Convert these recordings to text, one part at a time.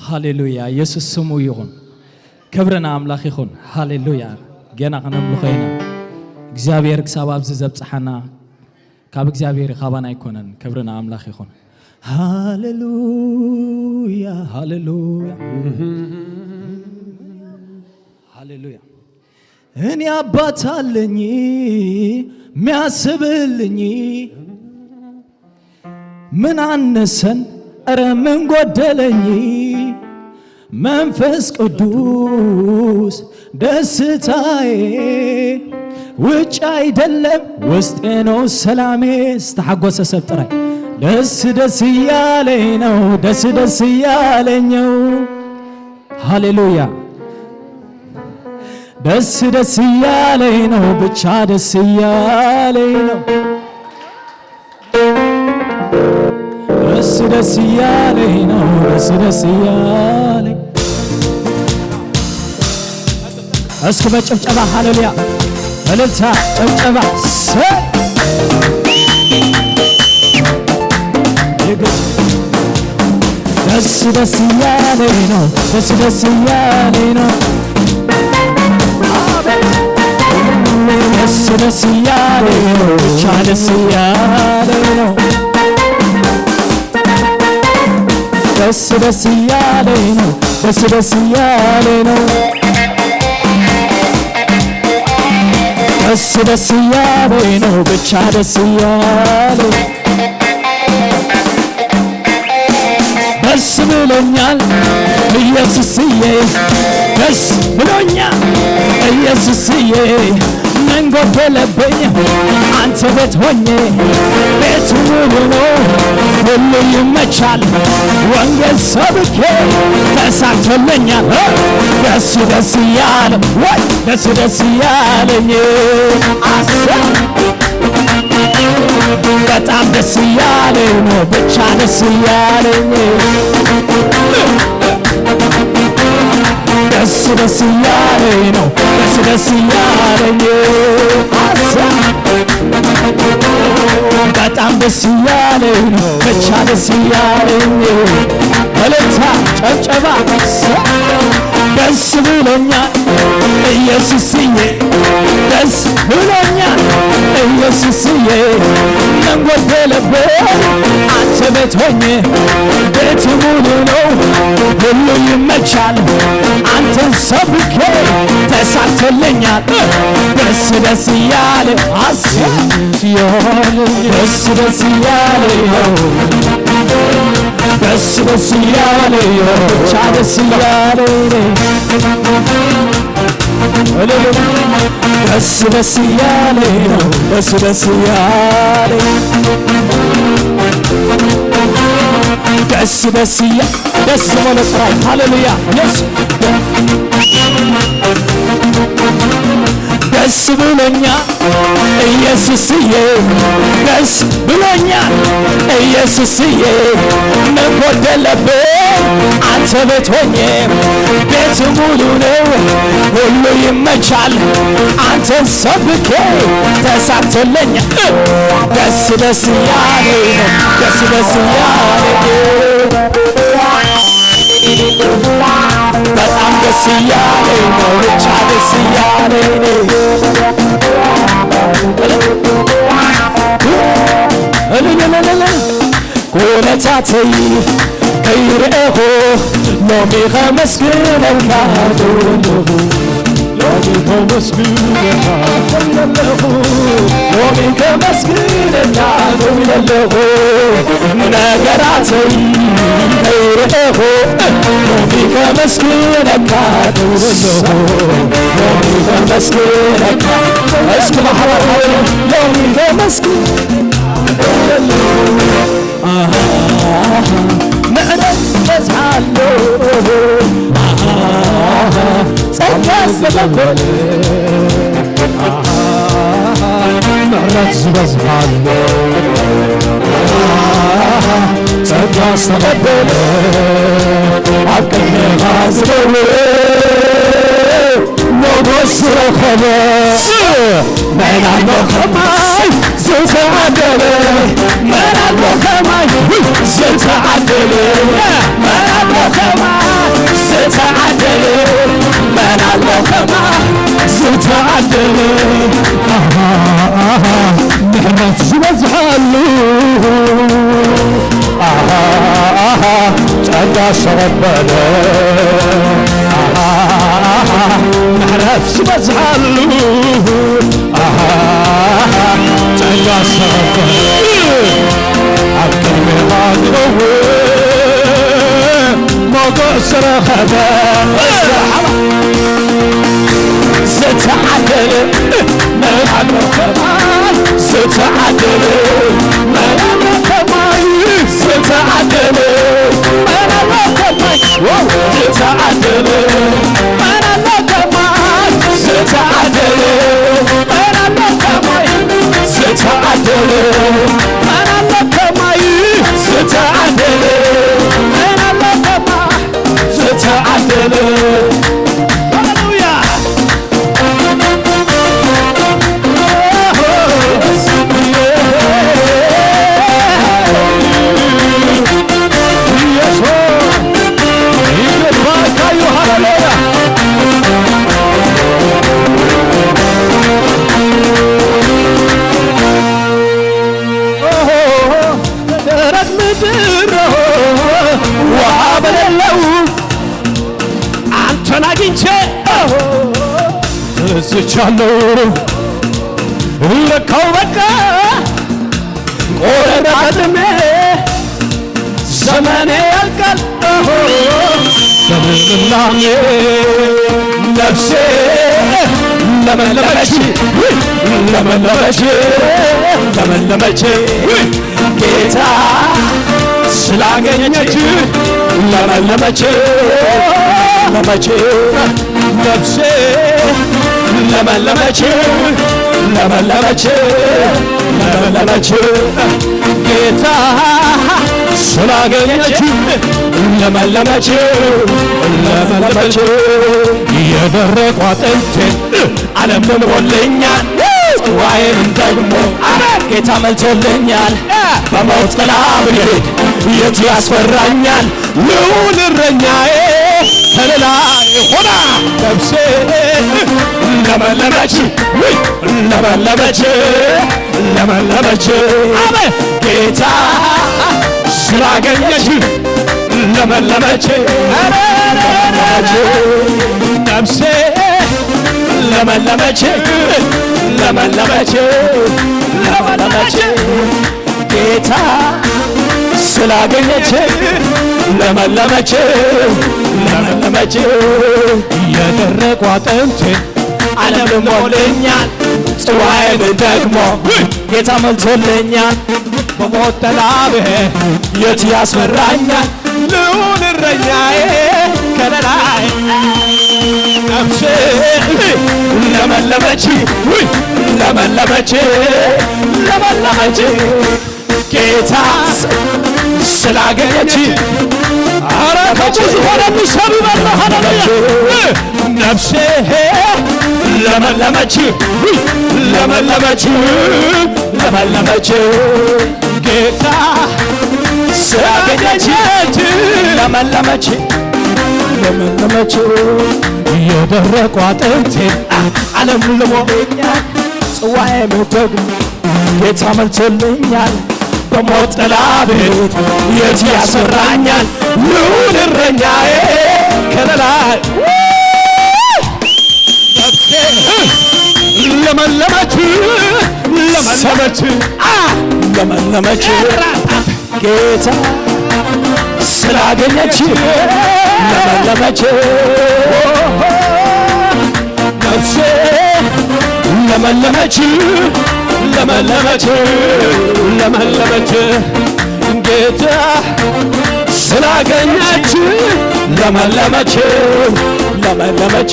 ሃሌሉያ፣ ኢየሱስ ስሙ ይኹን። ክብሪ ንኣምላኽ ይኹን። ሃሌሉያ። ገና ክነምልኾ ኢና። እግዚኣብሔር ክሳብ ኣብዚ ዘብጽሓና ካብ እግዚኣብሔር ካባና ኣይኮነን። ክብሪ ንኣምላኽ ይኹን። ሃሌሉያ፣ ሃሌሉያ፣ ሃሌሉያ። እኔ አባት አለኝ የሚያስብልኝ፣ ምን አነሰን፣ ኧረ ምን ጎደለኝ? መንፈስ ቅዱስ ደስታዬ፣ ውጭ አይደለም ውስጤ ነው ሰላሜ። ስተሐጎሰ ሰብ ጥራይ። ደስ ደስ እያለኝ ነው፣ ደስ ደስ እያለኝ ነው። ሃሌሉያ። ደስ ደስ እያለኝ ነው፣ ብቻ ደስ እያለኝ ነው። ደስ ደስ እያለኝ ነው፣ ደስ ደስ እያለኝ። እስኪ በጭብጨባ ሃሌሉያ፣ እልልታ፣ ጭብጨባ። ሰ- ደስ ደስ እያለኝ ነው፣ ደስ ደስ እያለኝ ነው። ደስ ደስ እያለኝ ነው፣ ብቻ ደስ እያለኝ ነው። ደስ ደስ እያለኝ ነው፣ ደስ ደስ እያለኝ ነው። ደስ ደስ እያለኝ ነው፣ ብቻ ደስ እያለኝ። ደስ ብሎኛል ኢየሱስዬ፣ ደስ ብሎኛል ኢየሱስዬ። ምን ጎደለብኝ አንተ ቤት ሆኜ? ቤቱ ሙሉ ነው፣ ሁሉ ይመቻል። ወንጌል ሰብኬ ተሳክቶልኛል። ደስ ደስ እያለ ወይ ደስ ደስ እያለኝ አሰ በጣም ደስ እያለኝ ነው፣ ብቻ ደስ እያለኝ። ደስ ደስ እያለኝ ነው፣ ደስ ደስ እያለኝ። አሰ በጣም ደስ እያለኝ ነው፣ ብቻ ደስ እያለኝ። እልልታ ጨብጨባ። ደስ ብሎኛል ኢየሱስዬ፣ ደስ ብሎኛል ኢየሱስዬ። ምን ጎደለብኝ አንተ ቤት ሆኜ? ቤት ሙሉ ነው፣ ሁሉ ይመቻል። አንተን ሰብኬ ተሳክቶልኛል። ደስ ደስ እያለ አስ ደስ ደስ እያለ ደስ ደስ እያለ ብቻ ደስ እያለ ደስ ደስ እያለ ነው፣ ደስ ደስ እያለ። ደስ ደስ እያ-፣ ደስ ማለት ነው። ሃሌሉያ። የስ ደስ ብሎኛል ኢየሱስዬ፣ ደስ ብሎኛል ኢየሱስዬ። ምን ጎደለብኝ አንተ ቤት ሆኜ? ቤት ሙሉ ነው፣ ሁሉ ይመቻል። አንተን ሰብኬ ተሳክቶልኛል። ደስ ደስ እያለኝ ነው፣ ደስ ደስ እያለኝ። በጣም ደስ እያለኝ ነው፣ ብቻ ደስ እያለኝ ነው። እልልልልል። ኩነታተይ ከይርኤኹ ሎሚ ከመስግነካ ደው ኣለኹ። ሎሚ ከመስግነካ ደው ኣለኹ። ሎሚ ከመስግነካ ደው ኣለኹ። ነገራተይ ከይርኤኹ ሎሚ ከመስግነካ ደው ኣለኹ። ሎሚ ከመስግነካ እስኪ ማሕበር ሎሚ ከመስግን ምሕረት በዝሓሉ ጸጋ ዝተቐበለ ምሕረት ዝበዝሓሉ ጸጋ ዝተቐበለ ኣብ ቅድሜኻ ዝደውል ሞገስ ዝረኸበ መን ኣሎ ከማይ ዝተዓደለ? መን ኣሎ ከማይ ዝተዓደለ? መን ኣሎ ከማይ? ተቐበለ። ኣሃ፣ ምሕረት ዝበዝሓሉ። ኣሃ፣ ጸጋ ዝተቐበለ። ኣብ ቅድሜኻ ክቐውም ሞገስ ረኸበ። ዝተዓደለ መን ኣሎ ከማይ? ዝተዓደለ መን ኣሎ ከማይ? ዝተዓደለ መን ኣሎ ከማይ? ዋው! ዝተዓደለ መን ኣሎ ከማይ? ዝተዓደለ መን ኣሎ ከማይ? ዝተዓደለ መን ኣሎ ከማይ? ዝተዓደለ መን ኣሎ ከማይ? ዝተዓደለ። ሃሌሉያ። ደረቅ ምድር ውሃ በሌለው አንተን አግኝቼ ተስቻለሁ። ለካው በቃ ቆረጣጥሜ ዘመኔ ያልቃል በልምላሜ። ነፍሴ ለመለመች፣ ለመለመች፣ ለመለመች። ጌታ ስላገኘች ለመለመች፣ ለመለመች። ነፍሴ ለመለመች፣ ለመለመች፣ ለመለመች። ጌታ ስላገኘች ለመለመች፣ ለመለመች። የደረቁ አጥንቴ ዓለም ሞልቶልኛል። ጽዋዬን ደግሞ ጌታ መልቶልኛል። በሞት ጥላ ብሄድ የቱ ያስፈራኛል? ልዑል እረኛዬ ከለላዬ ሆና ነፍሴ ለመለመች፣ ውይ ለመለመች፣ ለመለመች። አሜን። ጌታ ስላገኘች ለመለመች፣ ለመለመች። ነፍሴ ለመለመች፣ ለመለመች፣ ለመለመች። ጌታ ስላገኘች ለመለመች፣ ለመለመች። የደረቁ አጥንቴ ዓለም ሞልቶልኛል። ጽዋዬን ደግሞ ጌታ መልቶልኛል። በሞት ጥላ ብሄድ የት ያስፈራኛል? ልዑል እረኛዬ ከለላዬ። ነፍሴ ለመለመች፣ ውይ ለመለመች፣ ለመለመች። ጌታ ስላገኘች። ኧረ ከሙዚቃው ላይ የሚሰሩ ይበሉ። ሃሌሉያ። ነፍሴ ለመለመች፣ ለመለመች፣ ለመለመች። ጌታ ስላገኘች ለመለመች፣ ለመለመች። የደረቁ አጥንቴ ዓለም ልሞኛል። ጽዋዬም ደግሞ ጌታ መልቶልኛል። በሞት ጥላ ቤት የት ያስፈራኛል? ልዑል እረኛዬ ከለላዬ። ነፍሴ ለመለመች፣ ለመለመች፣ አ፣ ለመለመች። ጌታ ስላገኘች ለመለመች። ነፍሴ ለመለመች፣ ለመለመች፣ ለመለመች። ጌታ ስላገኘች ለመለመች፣ ለመለመች።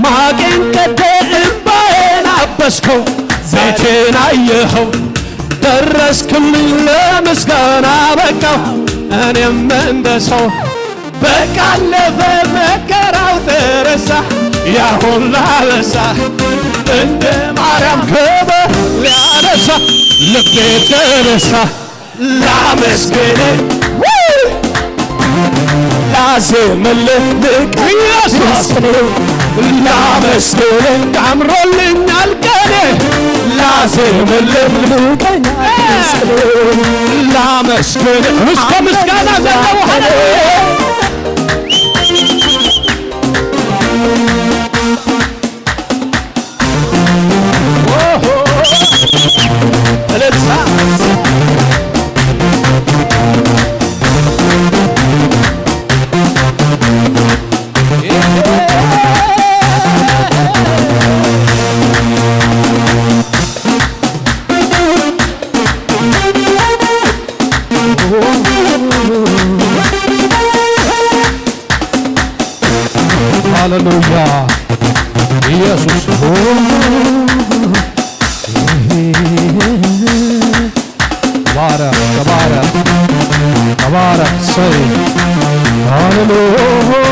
ማቄን ቀደ እምባዬን አበስከው፣ ቤቴን አየኸው፣ ደረስክልኝ ለምስጋና በቃው። እኔም እንደ ሰው በቃ አለፈ መከራው ተረሳ፣ ያ ሁላ በሳ። እንደ ማርያም ክብር ሊያነሳ ልቤ ተነሳ። ላመስግን ላዜምልህ ልቀኝ ኢየሱስ። ላመስግን አምሮልኛል ቀኔ። ላመስግን እስከ ምስጋና ዘለዎ ሃሌሉያ። እልልታ። ሃሌሉያ ኢየሱስ። ተባረክ፣ ተባረክ፣ ተባረክ። ሰይ ሃሌሉያ።